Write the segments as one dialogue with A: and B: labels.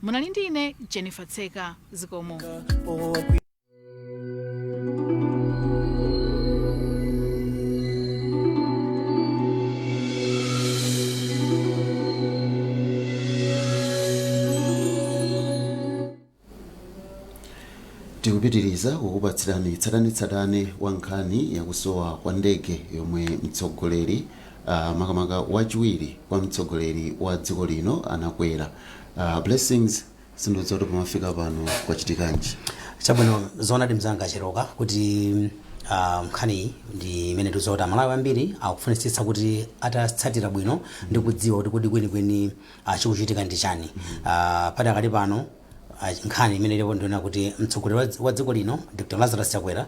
A: Munali ndi ine Jennifer Tseka. Zikomo.
B: Tikupitiriza kukupatsirani tsatanetsatane wa nkhani yakusowa kwa ndege yomwe mtsogoleri, makamaka wachiwiri kwa mtsogoleri wa dziko lino, anakwera. Blessings, sindidziwa kuti pamafika pano kwachitikanji?
C: Chabwino, zoonadi mzanga Cheroka, kuti nkhaniyi ndi imene tikudziwa kuti Amalawi ambiri akufunitsitsa kuti atatsatira bwino ndi kudziwa kuti kodi kwenikweni chikuchitika ndi chani. Padakali pano nkhani imene ilipo ndiona kuti mtsogoleri wa dziko lino, Dr Lazarus Chakwera,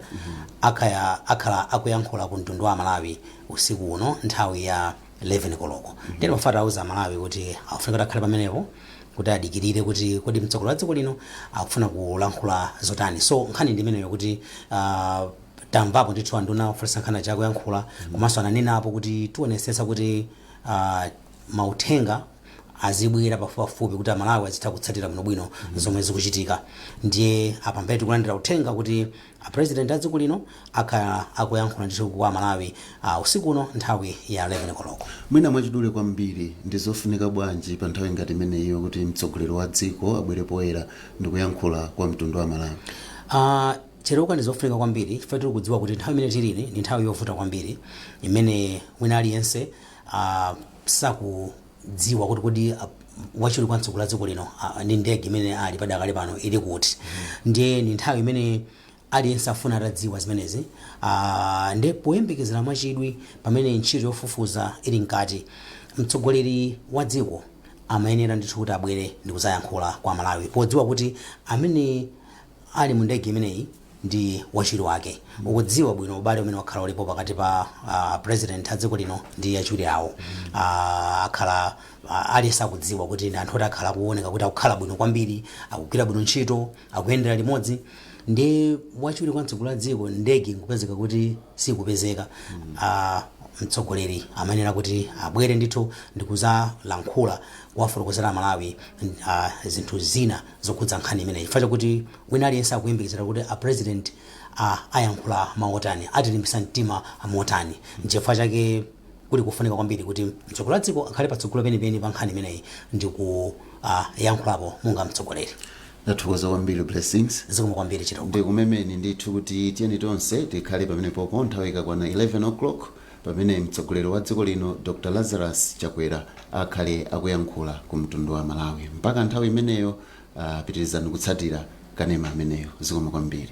C: akhala akuyankhula ku mtundu wa Malawi usiku uno nthawi ya 11 koloko. Ndiye mafata auza Amalawi kuti akufunika kuti akhale pamenepo kuti adikirire kuti kodi mtsogoleri wa dziko lino akufuna kulankhula zotani. So nkhani ndi imeneyo, kuti tamvapo ndithu anduna ofalitsa nkhani aja akuyankhula, komanso ananenapo kuti tionetsetsa kuti mauthenga azibwera pafupipafupi kuti Amalawi azitha kutsatira bwinobwino zomwe zikuchitika. Ndiye apa mbere tikulandira uthenga kuti a president a dziko lino akhala akuyankhula ndithu kwa Amalawi usiku uno nthawi ya 11 koloko.
B: Mwina mwachidule kwambiri, ndi zofunika bwanji pa nthawi ngati imeneyo kuti mtsogoleri wa dziko abwere poyera ndi kuyankhula kwa mtundu wa Malawi?
C: Cheroka, ndi zofunika kwambiri chifukwa tiri kudziwa kuti nthawi imene tilili ndi nthawi yovuta kwambiri imene wina aliyense sakudziwa kuti kodi wachiwiri kwa mtsogoleri wa dziko lino ndi ndege imene ali padakali pano ili kuti. Ndiye ndi nthawi imene aliyense afuna atadziwa zimenezi. Ndiye poyembekezera mwachidwi pamene ntchito yofufuza ili mkati, mtsogoleri wa dziko amayenera ndithu kuti abwere ndi kudzayankhula kwa Malawi, podziwa kuti amene ali mu ndege imeneyi ndi wachiwiri wake. Ukudziwa bwino ubale umene wakhala ulipo pakati pa president a dziko lino ndi achiwiri awo. Akhala aliyense akudziwa kuti ndi anthu oti akhala akuoneka kuti akukhala bwino kwambiri, akugwira bwino ntchito, akuyendera limodzi. Ndi wachiwiri kwa mtsogoleri wa dziko, ndege nkupezeka kuti sikupezeka, mtsogoleri amayenera kuti abwere ndithu ndikuzalankhula, kuwafotokozera Amalawi zinthu zina zokhudza nkhani imeneyi, chifukwa chakuti wina aliyense akuyembekezera kuti a president ayankhula mawu otani, atilimbitsa mtima motani. Nchifukwa chake kuli kufunika kwambiri kuti mtsogoleri wa dziko akhale patsogolo penipeni pa nkhani imeneyi ndi kuyankhulapo monga mtsogoleri.
B: Ndathokoza kwambiri, Blessings.
C: Zikomo kwambiri, Chiroko.
B: Ndikumemeni ndithu kuti tiyeni tonse tikhale pamenepopo nthawi ikakwana 11 o'clock, pamene mtsogoleri wa dziko lino, Dr Lazarus Chakwera, akhale akuyankhula ku mtundu wa Malawi. Mpaka nthawi imeneyo, pitirizani kutsatira kanema ameneyo. Zikomo kwambiri.